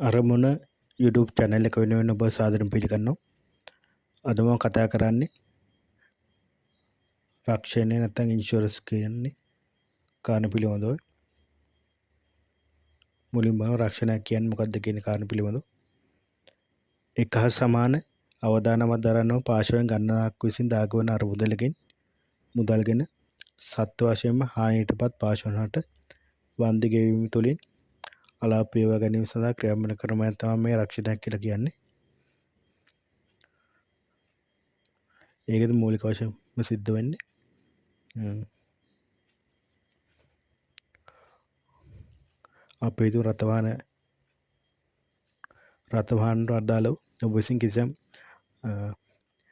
අරමුණ YouTube channel එක වෙනුවෙන් ඔබ සාදරයෙන් පිළිගන්නවා. අද මම කතා කරන්නේ රක්ෂණය නැත්නම් ඉන්ෂුරන්ස් කියන්නේ කාරණා පිළිබඳව. මුලින්ම රක්ෂණයක් කියන්නේ මොකක්ද කියන කාරණා පිළිබඳව. එක හා සමාන අවදානමක් දරනව පාර්ශවයන් ගණනාවක් විසින් දායක වන අරමුදලකින් මුදල්ගෙන සත්ව වශයෙන්ම හානියටපත් පාර්ශ්වයන්ට වන්දි ගෙවීම තුළින් අලාභ පියවා ගැනීම සඳහා ක්‍රියාත්මක ක්‍රමයක් තමයි මේ රක්ෂණයක් කියලා කියන්නේ. ඒකද මූලික වශයෙන්ම සිද්ධ වෙන්නේ. අපේ හිතුව රථවාහනට අදාළව ඔබ විසින් කිසියම්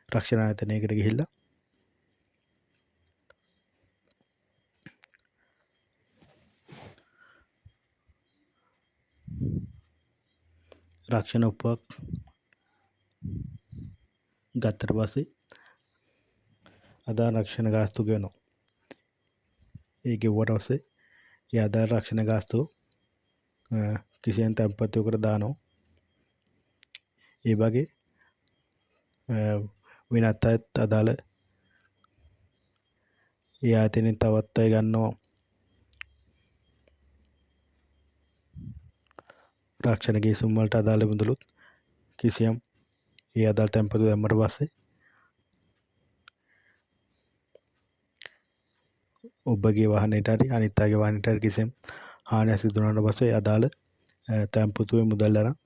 රක්ෂණ ආයතනයකට ගිහිල්ලා රක්ෂණ ඔප්පුවක් ගත්තට පස්සේ අදාළ රක්ෂණ ගාස්තු ගෙවනවා. ඒ ගෙව්වට පස්සේ ඒ අදාළ රක්ෂණ ගාස්තුව කිසියම් තැන්පතුවකට දානවා. ඒ වගේ වෙනත් අයත් අදාළ ඒ ආයතනයෙන් තවත් අය ගන්නවා රක්ෂණ ගිවිසුම් වලට අදාළ මුදලුත් කිසියම් ඒ අදාළ තැන්පතු දැම්මට පස්සේ ඔබගේ වාහනයට හරි අනිත් අයගේ වාහනයට හරි කිසියම් හානියක් සිදු වුණාට පස්සේ අදාළ තැන්පතුවේ මුදල් අරන්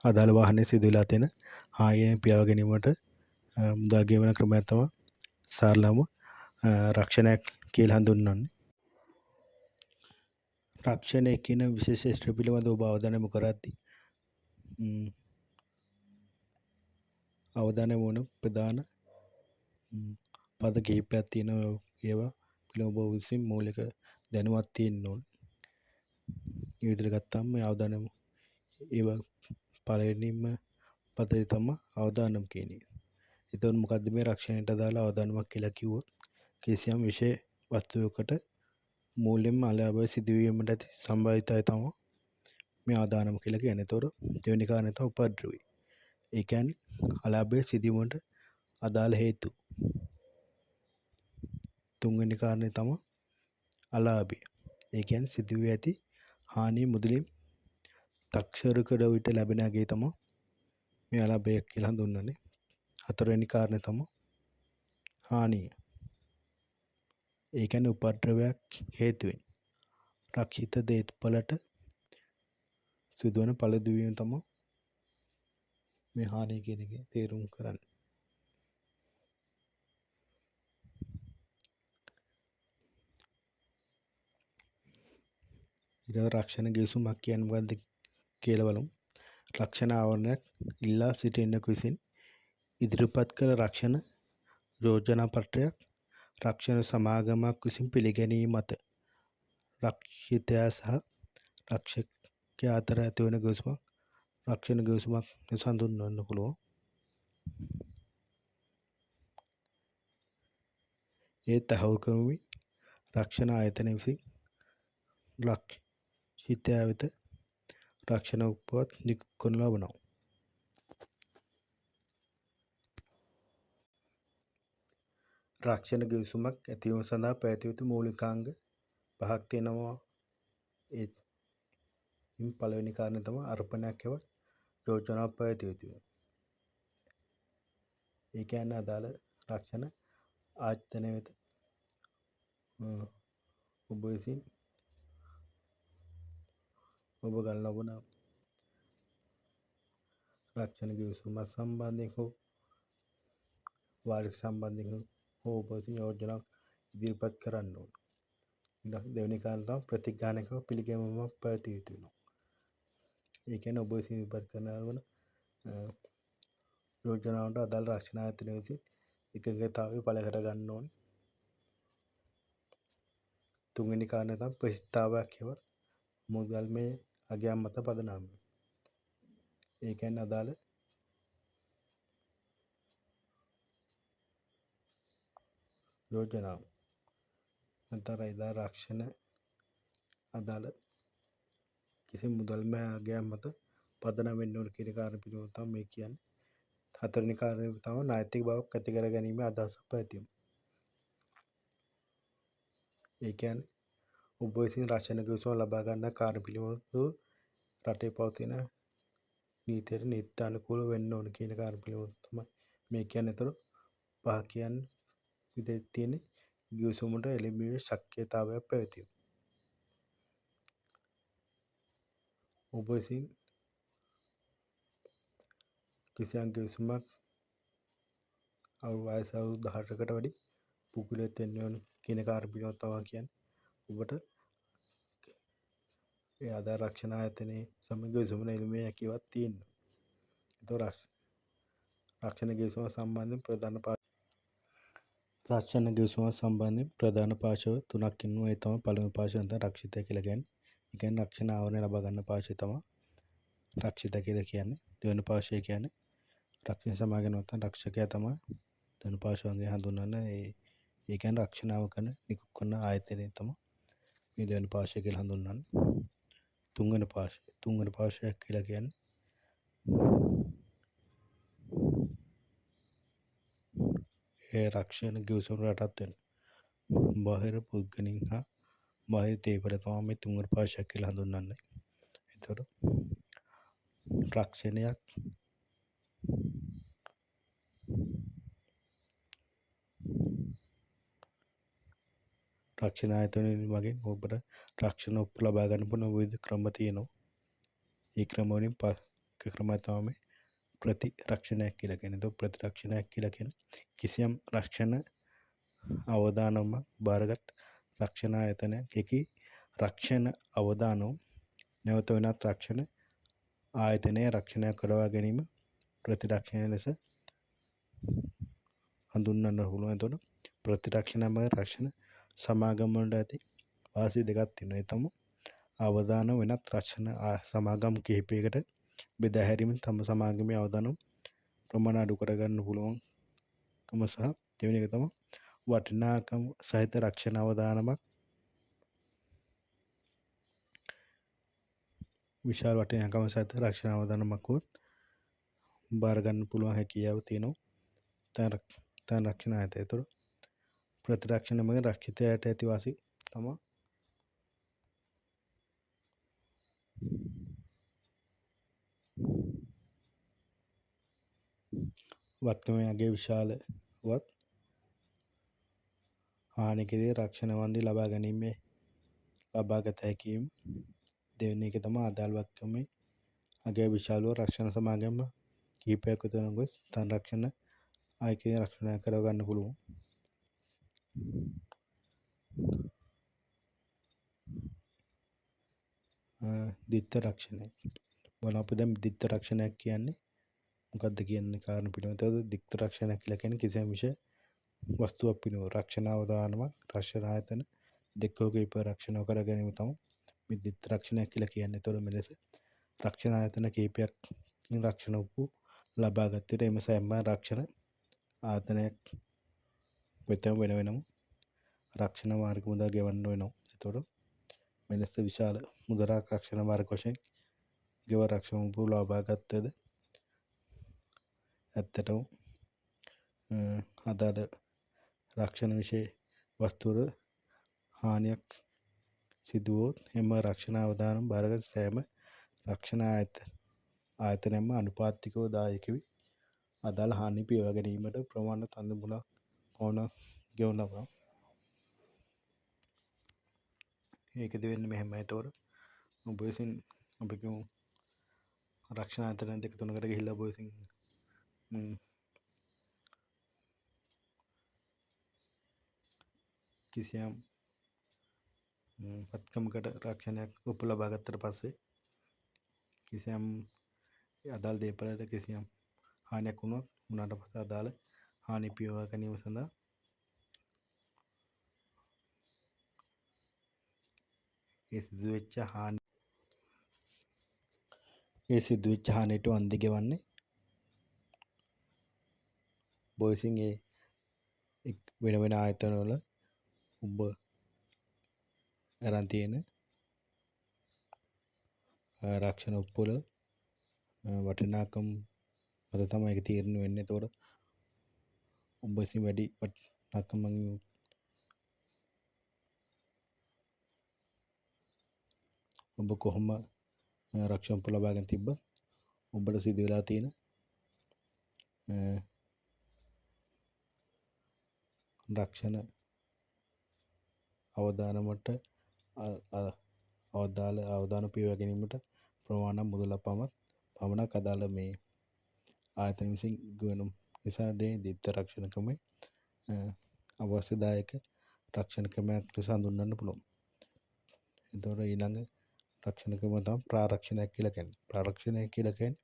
අදාළ වාහනේ සිදු වෙලා තියෙන හානිය පියවා ගැනීමට මුදල් ගෙවන ක්‍රමයක් තමයි සරලවම රක්ෂණයක් කියලා හඳුන්වන්නේ. රක්ෂණය කියන විශේෂ ක්ෂේත්‍ර පිළිබඳව ඔබ අවධානය යොමු කරද්දී අවධානය යොමු වන ප්‍රධාන පද කිහිපයක් තියෙනවා. ඒවා පිළිබඳව ඔබ විසින් මූලික දැනුමක් තියෙන්න ඕන. ඒ විදිහට ගත්තාම මේ අවධානය ඒවා පළවෙනිම පදේ තමයි අවදානම් කියන එක. එතකොට මොකද්ද මේ රක්ෂණයට අදාළ අවදානමක් කියලා කිව්වොත් කිසියම් විෂය වස්තුවකට මූල්‍යම අලාභය සිදුවීමට ඇති සම්භාවිතාවය තමයි මේ අවදානම කියලා කියන්නේ. එතකොට දෙවෙනි කාරණේ තමයි උපද්‍රවය. ඒ කියන්නේ අලාභය සිදුවීමට අදාළ හේතු. තුන්වෙනි කාරණේ තමයි අලාභය. ඒ කියන්නේ සිදුවී ඇති හානිය මුදලින් තක්සේරු කළ විට ලැබෙන අගය තමයි මේ අලාභය කියලා හඳුන්වන්නේ. හතරවෙනි කාරණේ තමයි හානිය. ඒ කියන්නේ උපද්‍රවයක් හේතුවෙන් රක්ෂිත දේපලට සිදුවන පළුදු වීම තමයි මේ හානිය කියන එකේ තේරුම් කරන්නේ. ඊළඟ රක්ෂණ ගිවිසුමක් කියන්නේ මොකද්ද කියලා බලමු. රක්ෂණ ආවරණයක් ඉල්ලා සිටින්නෙකු විසින් ඉදිරිපත් කළ රක්ෂණ යෝජනා පත්‍රයක් රක්ෂණ සමාගමක් විසින් පිළිගැනීම මත රක්ෂිතයා සහ රක්ෂකයා අතර ඇතිවන ගිවිසුමක් රක්ෂණ ගිවිසුමක් ලෙස හඳුන්වන්න පුළුවන්. ඒ තහවුරු කරමින් රක්ෂණ ආයතනය විසින් රක්ෂිතයා වෙත රක්ෂණ උපවත් නිකුත් කරනු ලබනවා. රක්ෂණ ගිවිසුමක් ඇතිවීම සඳහා පැවතිය යුතු මූලිකාංග පහක් තියෙනවා. ඒ පළවෙනි කාරණය තමයි අර්පණයක් හෙවත් යෝජනාවක් පැවතිය යුතුය. ඒ කියන්නේ අදාළ රක්ෂණ ආයතනය වෙත ඔබ විසින් ඔබ ගන්න ලබන රක්ෂණ ගිවිසුමක් සම්බන්ධයෙන් හෝ වාරික සම්බන්ධයෙන් හෝ ඔබ විසින් යෝජනාවක් ඉදිරිපත් කරන්න ඕන. ඊළඟ දෙවෙනි කාරණා තමයි ප්‍රතිග්‍රහණයක පිළිගැනීමක් පැවතිය යුතු වෙනවා. ඒ කියන්නේ ඔබ විසින් ඉදිරිපත් කරන ලබන යෝජනාවට අදාළ රක්ෂණ ආයතනය විසින් එකඟතාවය පළ කර ගන්න ඕනේ. තුන්වෙනි කාරණය තමයි ප්‍රතිස්ථාපනයක් හෙවත් මුදල් මේ අගයන් මත පදනම් වීම. ඒ කියන්නේ අදාළ යෝජනාව නැත්නම් අදාළ රක්ෂණ අදාළ කිසිම මුදල්ම අගයක් මත පදනම් වෙන්න ඕන කියන කාරණේ පිළිබඳව තමයි මේ කියන්නේ. හතරවෙනි කාරණේ තමයි නෛතික බවක් ඇති කර ගැනීම අදහසක් පැවතීම. ඒ කියන්නේ ඔබ විසින් රක්ෂණ ගිවිසුම ලබා ගන්න කාරණේ පිළිබඳව රටේ පවතින නීතියට නීත්‍යානුකූල වෙන්න ඕන කියන කාරණේ පිළිබඳව තමයි මේ කියන්නේ. ඒතර පහ කියන්නේ විදිහට තියෙන ගිවිසුමට එළඹීමේ ශක්‍යතාවයක් පැවතීම. ඔබ විසින් කිසියම් ගිවිසුමක් වයස අවුරුදු 18කට වැඩි පුද්ගලයෙක් වෙන්න ඕන කියන කාරණේ පිළිබඳව තමයි කියන්නේ. ඔබට ඒ අදාළ රක්ෂණ ආයතනයේ සමග ගිවිසුමට එළඹීමේ හැකියාවක් තියෙනවා. ඒතකොට රක්ෂණ ගිවිසුම සම්බන්ධයෙන් ප්‍රධාන රක්ෂණ ගිවිසුම සම්බන්ධයෙන් ප්‍රධාන පාර්ශ්ව තුනක් ඉන්නවා. ඒ තමයි පළවෙනි පාර්ශ්වය නැත්නම් රක්ෂිතය කියලා කියන්නේ. ඒ කියන්නේ රක්ෂණ ආවරණය ලබා ගන්න පාර්ශ්වය තමයි රක්ෂිතය කියලා කියන්නේ. දෙවෙනි පාර්ශ්වය කියන්නේ රක්ෂණ සමාගම නැත්නම් රක්ෂකයා තමයි දෙවෙනි පාර්ශ්වයෙන් හඳුන්වන්නේ. ඒ කියන්නේ රක්ෂණාව කරන නිකුත් කරන ආයතනය තමයි මේ දෙවෙනි පාර්ශ්වය කියලා හඳුන්වන්නේ. තුන්වෙනි පාර්ශ්වය. තුන්වෙනි පාර්ශ්වයක් කියලා කියන්නේ ඒ රක්ෂණ ගිවිසුම රටත් වෙන බාහිර පුද්ගලින් හා බාහිර දේපල තමයි මේ තුන්වෙනි පාර්ශ්වයක් කියලා හඳුන්වන්නේ. එතකොට රක්ෂණයක් රක්ෂණ ආයතන මගින් ඔබට රක්ෂණ ඔප්පු ලබා ගන්න පුළුවන් විවිධ ක්‍රම තියෙනවා. ඒ ක්‍රම වලින් එක ක්‍රමයක් තමයි මේ ප්‍රතිරක්ෂණයක් කියලා කියන්නේ. එතකොට ප්‍රතිරක්ෂණයක් කියලා කියන්නේ කිසියම් රක්ෂණ අවදානමක් බාරගත් රක්ෂණ ආයතනයක් එකී රක්ෂණ අවදානම නැවත වෙනත් රක්ෂණ ආයතනයේ රක්ෂණය කරවා ගැනීම ප්‍රතිරක්ෂණය ලෙස හඳුන්වන්න පුළුවන්. එතකොට ප්‍රතිරක්ෂණ මග රක්ෂණ සමාගම් වලට ඇති වාසි දෙකක් තියෙනවා. ඒ තමයි අවදාන වෙනත් රක්ෂණ සමාගම් කිහිපයකට බෙදා හැරීමෙන් තම සමාගමේ අවදානම් ප්‍රමාණය අඩු කරගන්න පුළුවන්කම සහ දෙවෙනි එක තමයි වටිනාකම සහිත රක්ෂණ අවදානමක් විශාල වටිනාකම සහිත රක්ෂණ අවදානමක් වුවොත් බාර ගන්න පුළුවන් හැකියාව තියෙනවා තන රක්ෂණ ආයතනය. ඒතර ප්‍රතිරක්ෂණ මගින් රක්ෂිතයාට ඇති වාසි තමයි වත්කමේ අගය විශාල වුවත් හානි කෙරෙහි රක්ෂණ වන්දි ලබා ගැනීමේ ලබාගත හැකියම. දෙවෙනි එක තමයි අදාළ වත්කමේ අගය විශාල වූ රක්ෂණ සමාගම කිහිපයක් වෙත නොගොස් තන රක්ෂණ ආයතනය රක්ෂණය කරව ගන්න පුළුවන්. ද්විත්ව රක්ෂණය. බලමු අපි දැන් ද්විත්ව රක්ෂණයක් කියන්නේ මොකද්ද කියන කාරණේ පිළිබඳව. එතකොට ද්විත්ව රක්ෂණයක් කියලා කියන්නේ කිසියම් විෂය වස්තුවක් පිළිබඳව රක්ෂණ අවදානමක් රක්ෂණ ආයතන දෙක හෝ කිහිප රක්ෂණ කර ගැනීම තමයි මේ ද්විත්ව රක්ෂණයක් කියලා කියන්නේ. එතකොට මෙලෙස රක්ෂණ ආයතන කිහිපයකින් රක්ෂණ ඔප්පු ලබාගත් විට එම සෑම රක්ෂණ ආයතනයක් වෙතම වෙන වෙනම රක්ෂණ මාර්ග මුදල් ගෙවන්න වෙනවා. එතකොට මෙලෙස විශාල මුදලක් රක්ෂණ මාර්ග වශයෙන් ගෙව රක්ෂණ ඔප්පු ලබාගත්තද ඇත්තටම අදාළ රක්ෂණ විෂය වස්තුවල හානියක් සිදු වුවොත් එම රක්ෂණ අවදානම් බාරගත් සෑම රක්ෂණ ආයතනයක්ම අනුපාතිකව දායක වී අදාළ හානි පියවා ගැනීමට ප්‍රමාණවත් අන්ද මුදලක් පමණක් ගෙවන ලබනවා. ඒකෙදි වෙන්නේ මෙහෙමයි. එතකොට ඔබ විසින් අපි කියමු රක්ෂණ ආයතන දෙක තුනකට ගිහිල්ලා ඔබ විසින් කිසියම් වත්කමකට රක්ෂණයක් ඔප්පු ලබා ගත්තට පස්සේ කිසියම් අදාළ දේපලට කිසියම් හානියක් වුණොත් වුණාට පස්සේ අදාළ හානි පියවා ගැනීම සඳහා ඒ සිදුවෙච්ච හානි ඒ සිදුවෙච්ච හානියට වන්දි ගෙවන්නේ ඔබ විසින් ඒ වෙන වෙන ආයතනවල ඔබ අරන් තියෙන රක්ෂණ ඔප්පුවල වටිනාකම් මත තමයි ඒක තීරණය වෙන්නේ. එතකොට ඔබ විසින් වැඩි වටිනාකමක් ඔබ කොහොම රක්ෂණ ඔප්පු ලබාගෙන තිබ්බත් ඔබට සිදු වෙලා තියෙන රක්ෂණ අවදානමට අදාළ අවදාන පියවා ගැනීමට ප්‍රමාණ මුදලක් පමණක් අදාළ මේ ආයතන විසින් ගෙවන නිසා ද්විත්ව රක්ෂණ ක්‍රමය අවශ්‍යදායක රක්ෂණ ක්‍රමයක් ලෙස හඳුන්වන්න පුළුවන්. එතකොට ඊළඟ රක්ෂණ ක්‍රම තමයි ප්‍රාරක්ෂණයක් කියලා කියන්නේ. ප්‍රාරක්ෂණය කියලා කියන්නේ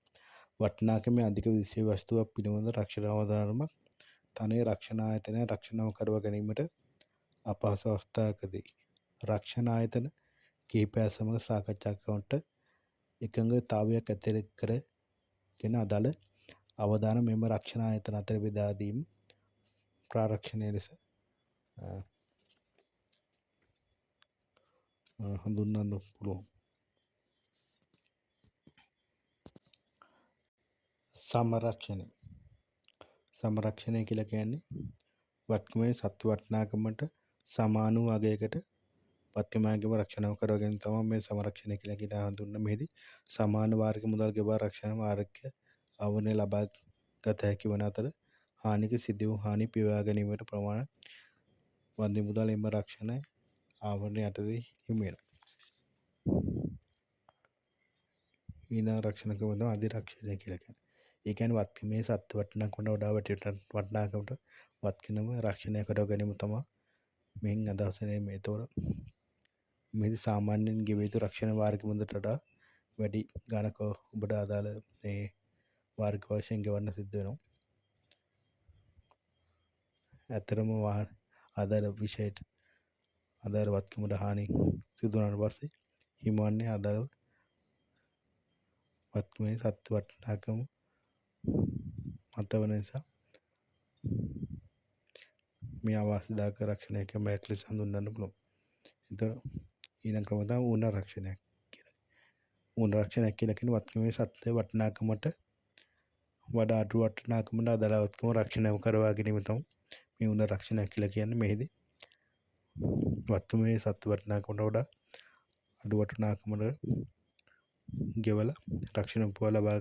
වටිනාකමේ අධික විශේෂ වස්තුවක් පිළිබඳ රක්ෂණ අවදානමක් තනි රක්ෂණ ආයතනය රක්ෂණව කරවා ගැනීමට අපහසු අවස්ථාවකදී රක්ෂණ ආයතන කිහිපයක් සමග සාකච්ඡා කරන්නට එකඟතාවයක් ඇති කරගෙන අදාළ අවදානම් මෙම රක්ෂණ ආයතන අතර බෙදා දීම ප්‍රාරක්ෂණය ලෙස හඳුන්වන්න පුළුවන්. සමරක්ෂණය. සමරක්ෂණය කියලා කියන්නේ වත්කමේ සත්ව වටිනාකමට සමාන වූ අගයකට වත්කමාගේම රක්ෂණය කරගෙන තමයි මේ සමරක්ෂණය කියලා කියලා හඳුන්වන. මෙහිදී සමාන වාරික මුදල් ගෙවා රක්ෂණ වාරික ආවරණය ලබා ගත හැකි වන අතර හානික සිදු වූ හානි පියවා ගැනීමට ප්‍රමාණ වන්දි මුදල් එම රක්ෂණ ආවරණය යටතේ හිමි වෙනවා. ඊළඟ රක්ෂණ ක්‍රම තමයි අධිරක්ෂණය කියලා කියන්නේ. ඒ කියන්නේ වත්කමේ සත්ව වටිනාකමට වඩා වටිනාකමට වත්කම රක්ෂණය කරව ගැනීම තමයි මෙයින් අදහස් වෙන්නේ. මේ ඒතකොට මෙහිදී සාමාන්‍යයෙන් ගෙවිය යුතු රක්ෂණ වාරික මුදලට වඩා වැඩි ගාණක් ඔබට අදාළ මේ වාරික වශයෙන් ගෙවන්න සිද්ධ වෙනවා. ඇත්තටම වාහන අදාළ විෂයට අදාළ වත්කමට හානි සිදු වුණාට පස්සේ හිමිවන්නේ අදාළ වත්කමේ සත්ව වටිනාකම මත වන නිසා මේ අවාසිදායක රක්ෂණය ක්‍රමයක් ලෙස හඳුන්වන්න පුළුවන්. එතකොට ඊළඟ ක්‍රම තමයි ඌන රක්ෂණයක් කියලා. ඌන රක්ෂණයක් කියලා කියන්නේ වත්කමේ සත්ව වටිනාකමට වඩා අඩු වටිනාකමට අදාළ වත්කම රක්ෂණය කරවා ගැනීම තමයි මේ ඌන රක්ෂණයක් කියලා කියන්නේ. මෙහිදී වත්කමේ සත්ව වටිනාකමට වඩා අඩු වටිනාකමට ගෙවලා රක්ෂණ උපුවා ලබා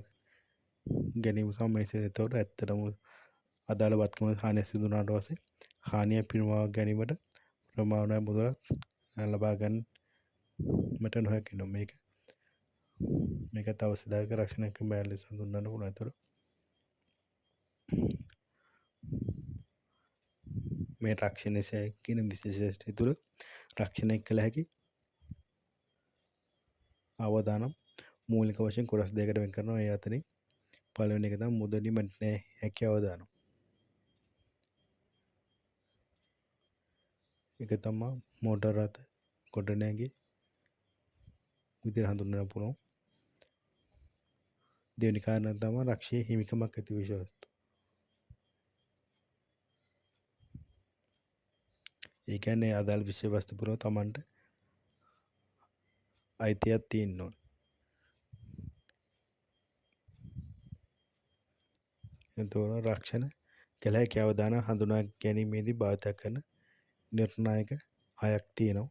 ගැනීම සම මේ එතකොට ඇත්තටම අදාළ වත්කම හානිය සිදු වුණාට පස්සේ හානිය පිනවා ගැනීමට ප්‍රමාණවත් මුදලක් ලබා ගන්නට නොහැකි වෙනවා. මේකත් අවශ්‍යදායක රක්ෂණ ක්‍රමයක් ලෙස හඳුන්වන්න පුළුවන්. එතකොට මේ රක්ෂණය කියන විශේෂත්වය තුළ රක්ෂණය කළ හැකි අවදානම් මූලික වශයෙන් කොටස් දෙකකට වෙන් කරනවා. ඒ අතරින් පළවෙනි එක තමයි මුදලින් මැටෙන හැකි අවදානම්. ඒක තමයි මෝටර් රථ ගොඩනැගි විදිහට හඳුන්වන්න පුළුවන්. දෙවෙනි කාරණා තමයි රක්ෂයේ හිමිකමක් ඇති විශ්වාසය. ඒ කියන්නේ අදාළ විෂය වස්තු පුරව තමන්ට අයිතියක් තියෙන්න ඕන. එතකොට රක්ෂණ කළ හැකි අවදානම් හඳුනා ගැනීමේදී භාවිත කරන නිර්ණායක හයක් තියෙනවා.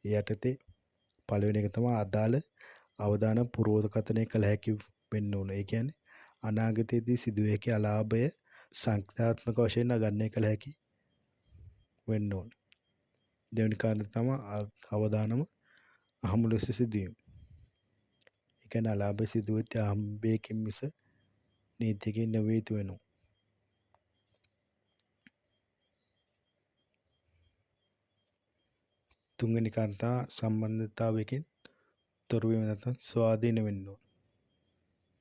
ඒ යටතේ පළවෙනි එක තමයි අදාළ අවදානම් පුරෝධකථනය කළ හැකි වෙන්න ඕන. ඒ කියන්නේ අනාගතයේදී සිදුවිය හැකි අලාභය සංඛ්‍යාත්මක වශයෙන් ගණනය කළ හැකි වෙන්න ඕන. දෙවෙනි කාරණය තමයි අවදානම අහඹු ලෙස සිදුවීම. ඒ කියන්නේ අලාභය සිදුවෙත් අහඹයකින් මිස නීතියකින් නොවිය යුතු වෙනවා. තුන්වෙනි කාරණා සම්බන්ධතාවයකින් තොර වීම නැත්නම් ස්වාධීන වෙන්න ඕන.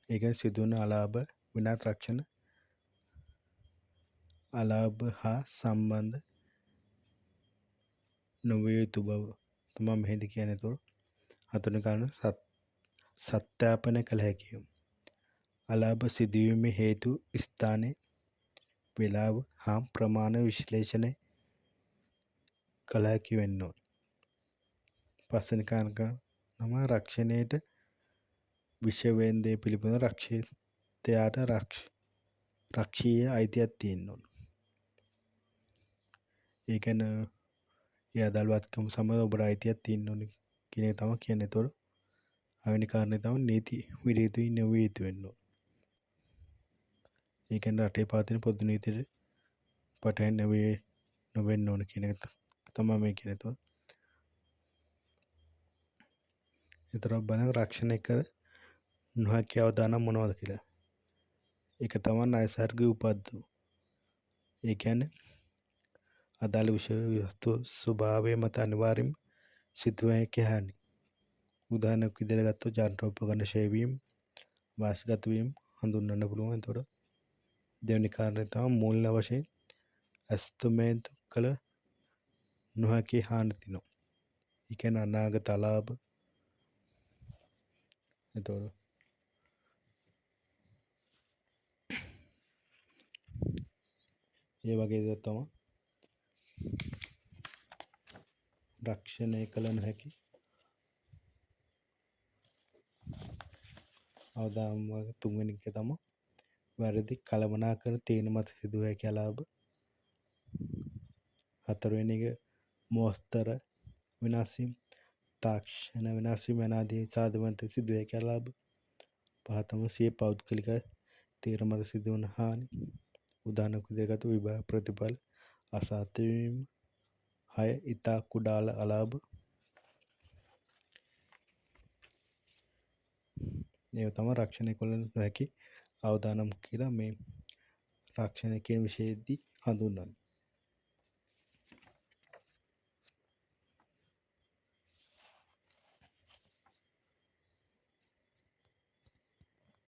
ඒ කියන්නේ සිදුවන අලාභ වෙනත් රක්ෂණ අලාභ හා සම්බන්ධ නොවිය යුතු බව තමයි මෙහිදී කියන්නේ. ඒතකොට හතරවෙනි කාරණා සත්‍යාපනය කළ හැකිය. අලාභ සිදුවීමේ හේතු ස්ථානය වේලාව හා ප්‍රමාණ විශ්ලේෂණය කළ හැකි වෙන්න ඕන. පස්වෙනි කාරණා තමයි රක්ෂණයට විෂය වේන්දේ පිළිබඳ රක්ෂිතයාට රක්ෂීය අයිතියක් තියෙන්න ඕන. ඒ කියන්නේ ඒ අදාළ වත්කම සමග ඔබට අයිතියක් තියෙන්න ඕනේ කියන එක තමයි කියන්නේ. ඒතකොට හයවෙනි කාරණේ තමයි නීති විරෝධී නොවිය යුතු වෙන්න ඕන. ඒ කියන්නේ රටේ පවතින පොදු නීතියට පටහැනි නොවෙන්න ඕන කියන එක තමයි මේ කියන්නේ. ඒතකොට ඒතර බලන්න රක්ෂණය කර නොහැකි අවදානම් මොනවද කියලා. ඒක තමයි නයිසර්ගික උපද්දව. ඒ කියන්නේ අදාළ විෂය වස්තු ස්වභාවය මත අනිවාර්යයෙන්ම සිදුවිය හැකි හානි. උදාහරණයක් විදිහට ගත්තොත් යන්ත්‍රෝපකරණ ක්ෂය වීම, වාසිගත වීම හඳුන්වන්න පුළුවන්. එතකොට දෙවෙනි කාරණේ තමයි මූල්‍ය වශයෙන් ඇස්තමේන්තු කළ නොහැකි හානි තිනවා. ඒ කියන්නේ අනාගත අලාභ. එතකොට ඒ වගේ දේවල් තමයි රක්ෂණය කළ නොහැකි අවදානම් වර්ග. තුන්වෙනි එක තමයි වැරදි කළමනාකරණ තීරණ මත සිදුවිය හැකි අලාභ. හතරවෙනි එක මෝස්තර වෙනස් වීම, තාක්ෂණ වෙනස් වීම යන ආදී සාධක මත සිදුවිය හැකි අලාභ. පහ තමයි සිය පෞද්ගලික තීරණ මත සිදුවන හානි. උදාහරණයක් විදිහට ගත්තොත් විභාග ප්‍රතිඵල අසාර්ථක වීම. හය ඉතා කුඩා අලාභ. ඒව තමයි රක්ෂණය කළ නොහැකි අවදානම් කියලා මේ රක්ෂණය කියන විෂයේදී හඳුන්වන්නේ.